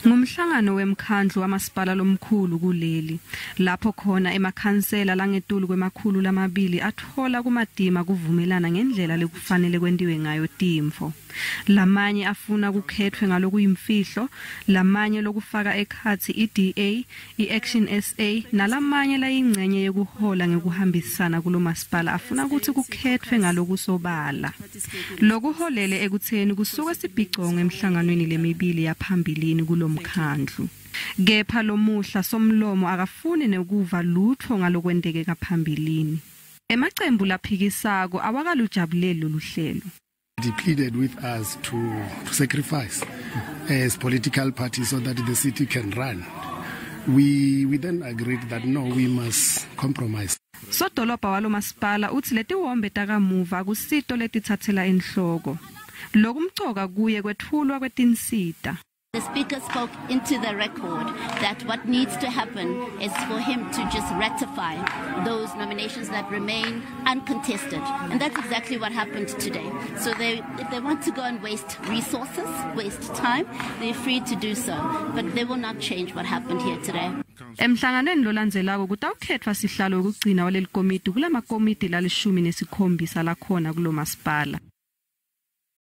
Ngumhlangano wemkhandlu wamasipala lomkhulu kuleli, lapho khona emakhansela langetulu kwema-200 atfola kumatima kuvumelana ngendlela lekufanele kwentiwe ngayo tintfo. Lamanye afuna kukhetfwe ngalokuyimfihlo, lamanye lokufaka ekhatsi iDA, iAction SA nalamanye layincenye yekuhola ngekuhambisana kulomasipala afuna kutsi kukhetfwe ngalokusobala. Lokuholele ekutseni kusuke sibhicongo emhlanganweni lemibili yaphambilini kulomkhandlu. Kepha lomuhla somlomo akafuni nekuva lutfo ngalokwenteke kaphambilini. Emacembu laphikisako awakalujabuleli loluhlelo. He pleaded with us to sacrifice as political parties so that the city can run. We then agreed that no, we must compromise. Sodolobha walomasipala utsi letiwombe takamuva akusito letitsatsela enhloko. Lokumcoka kuye kwetfulwa kwetinsita. The speaker spoke into the record that what needs to happen is for him to just ratify those nominations that remain uncontested. And that's exactly what happened today. So if they want to go and waste resources, waste time, they're free to do so. But they will not change what happened here today. Emhlanganweni lolandzelako kutawukhetfwa sihlalo wekugcina waleli komiti kulamakomiti lalishumi nesikhombisa lakhona kulomasipala.